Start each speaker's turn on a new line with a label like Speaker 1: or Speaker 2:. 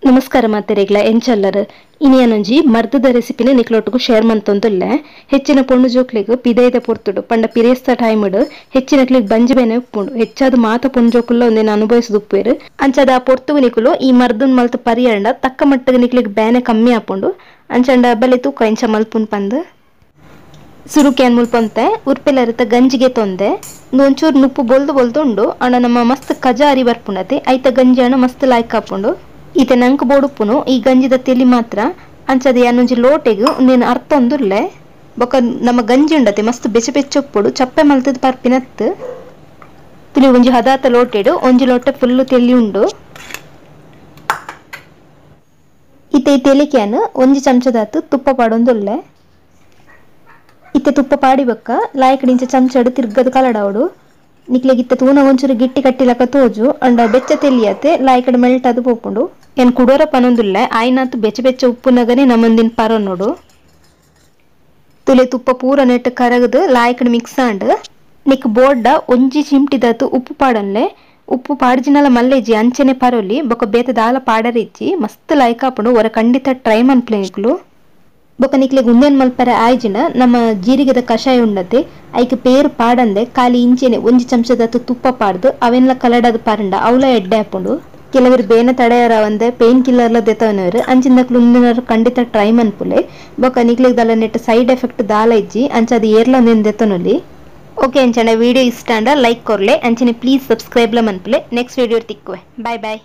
Speaker 1: ನಮಸ್ಕಾರ ಮಾತೆರೆಗ್ಲ ಎಂಚಲ್ಲರ್ ಇನಿಯನೊಂಜಿ ಮರ್ದದ ರೆಸಿಪಿನ ನಿಕ್ಲೊಟ್ಟುಗು ಶೇರ್ ಮಂತೊಂದುಲ್ಲೆ. ಹೆಚ್ಚಿನ ಪೊಣ್ಣು ಜೋಕ್ಲೆಗ್ ಪಿದೈದ ಪೊರ್ತುಡು ಪಂಡ ಪಿರೇಸ್ತ ಟೈಮ್ಡ್ ಹೆಚ್ಚಿನಕ್ಲೆಗ್ ಬಂಜಿ ಬೇನೆ ಉಪ್ಪುಂಡು. ಹೆಚ್ಚಾದ್ ಮಾತ ಪೊಣ್ಣು ಜೋಕುಲ್ಲ ಒಂದೆನ್ ಅನುಭವಿಸದ್ ಉಪ್ಪುವೆರ್. ಅಂಚಾದ ಆ ಪೊರ್ತುಗು ನಿಕುಲು ಈ ಮರ್ದನ್ ಮಲ್ತ್ ಪರಿಯಂಡ ತಕ್ಕ ಮಟ್ಟಗ್ ನಿಕ್ಲೆಗ್ ಬೇನೆ ಕಮ್ಮಿ ಆಪುಂಡು. ಅಂಚಂಡ ಬಲೆ ತೂಕ ಇಂಚ ಮಲ್ಪುನ್ ಪಂದ್ ಸುರುಕ್ಯಾನ್ ಮುಲ್ಪೊಂತೆ ಉರ್ಪೆಲರಿತ ಗಂಜಿಗೆ ತೊಂದೆ. ಒಂಚೂರು ನುಪ್ಪು ಬೊಲ್ದು ಬೊಲ್ದು ಉಂಡು ಅಂಡ ನಮ್ಮ ಮಸ್ತ್ ಕಜ ಅರಿ ಬರ್ಪುಂಡತೆ ಐತ ಗಂಜಿ ಅಣ್ಣ ಮಸ್ತ್ ಲಾಯ್ಕ್ ಆಪುಂಡು. ಈತೆ ನಂಕ್ ಬೋಡುಪ್ಪುನು ಈ ಗಂಜಿದ ತೆಲಿ ಮಾತ್ರ. ಅಂಚದ ಯಾನೊಂಜಿ ಲೋಟೆಗ್ ಉಂದೆನ್ ಅರ್ತೊಂದುಲ್ಲೆ. ಬೊಕ ನಮ್ಮ ಗಂಜಿ ಉಂಡತೆ ಮಸ್ತ್ ಬೆಚ್ಚ ಬೆಚ್ಚ ಉಪ್ಪುಡು ಚಪ್ಪೆ ಮಲ್ತದ್ ಪರ್ಪಿನತ್. ತುಲಿ ಒಂಜಿ ಹದಾತ ಲೋಟೆಡು ಒಂಜಿ ಲೋಟೆ ಫುಲ್ ತೆಲಿ ಉಂಡು. ಇತ್ತೆ ಈ ತೆಲಿಕ್ಯಾನ್ ಒಂಜಿ ಚಮಚದಾತ್ ತುಪ್ಪ ಪಾಡೊಂದುಲ್ಲೆ. ಇತ್ತೆ ತುಪ್ಪ ಪಾಡಿ ಬೊಕ್ಕ ಲಾಯ್ಕಡಿಂಚ ಚಮಚಡು ತಿರ್ಗದ ಕಲಡಾವಡು. ನಿಕ್ಲೆಗ್ ಇತ್ತೆ ತೂನ ಒಂಚೂರು ಗಿಟ್ಟಿ ಕಟ್ಟಿಲಕ ತೋಜು ಅಂಡ ಬೆಚ್ಚ ತೆಲಿಯತೆ ಲಾಯ್ಕಡ್ ಮೆಲ್ಟ್ ಅದು ಪೋಪುಂಡು. ಏನ್ ಕುಡೋರ ಪನೊಂದುಲ್ಲೆ ಆಯ್ನಾತ್ ಬೆಚ್ಚ ಬೆಚ್ಚ ಉಪ್ಪುನಗನೆ ನಮ್ಮಂದಿನ ಪರನೋಡು. ತುಲೆ ತುಪ್ಪ ಪೂರ ನೆಟ್ ಕರಗದು ಲಾಯ್ಕಡ್ ಮಿಕ್ಸ್ ಆಂಡ್. ನಿಕ್ ಬೋರ್ಡ ಒಂಜಿ ಚಿಮ್ಟಿದಾತು ಉಪ್ಪು ಪಾಡನ್ಲೆ. ಉಪ್ಪು ಪಾಡ್ಜಿನಲ ಮಲ್ಲೆಜಿ ಅಂಚನೆ ಪರೊಲಿ ಬೊಕ ಬೇತೆ ದಾಲ ಪಾಡರಿಜ್ಜಿ ಮಸ್ತ್ ಲಾಯ್ಕ್ ಆಪುಂಡು. ಒರ ಖಂಡಿತ ಟ್ರೈ ಮನ್ಪುಲೆ ನಿಕ್ಲು. ಬೊಕ ನಿಕ್ಲೆಗ್ ಉಂದೆನ್ ಮಲ್ಪರೆ ಆಯ್ಜಿನ ನಮ್ಮ ಜೀರಿಗೆದ ಕಷಾಯ ಉಂಡತೆ ಐಕ್ ಪೇರು ಪಾಡಂದೆ ಖಾಲಿ ಇಂಚೆನೆ ಒಂಜಿ ಚಮಚದಾತು ತುಪ್ಪ ಪಾಡ್ದು ಅವೆನ್ಲ ಕಲಡಾದ್ ಪಾರಂಡ ಅವಲ ಎಡ್ಡೆ ಆಪುಂಡು. ಕೆಲವರು ಬೇನೆ ತಡೆಯರಾವಂದೆ ಪೇನ್ ಕಿಲ್ಲರ್ಲ ದೆತವನವರು ಅಂಚಿಂದಕ್ಲು ಉಂದೆನರು ಖಂಡಿತ ಟ್ರೈ ಮನ್ಪುಲೆ. ಬೊಕ ನಿಕ್ಲೆಗ್ ದಾಲ net side effect ದಾಲ ಇಜ್ಜಿ ಅಂಚಾದ್ ಏರ್ಲ ಉಂದೆನ್ ದೆತೊನೊಲಿ. ಓಕೆ ಅಂಚನೆ ವಿಡಿಯೋ ಇಷ್ಟ ಅಂಡ ಲೈಕ್ ಕೊರ್ಲೆ ಅಂಚನೆ ಪ್ಲೀಸ್ ಸಬ್ಸ್ಕ್ರೈಬ್ ಲ ಮನ್ಪುಲೆ. ನೆಕ್ಸ್ಟ್ ವಿಡಿಯೋ ತಿಕ್ಕುವೆ. Bye boy.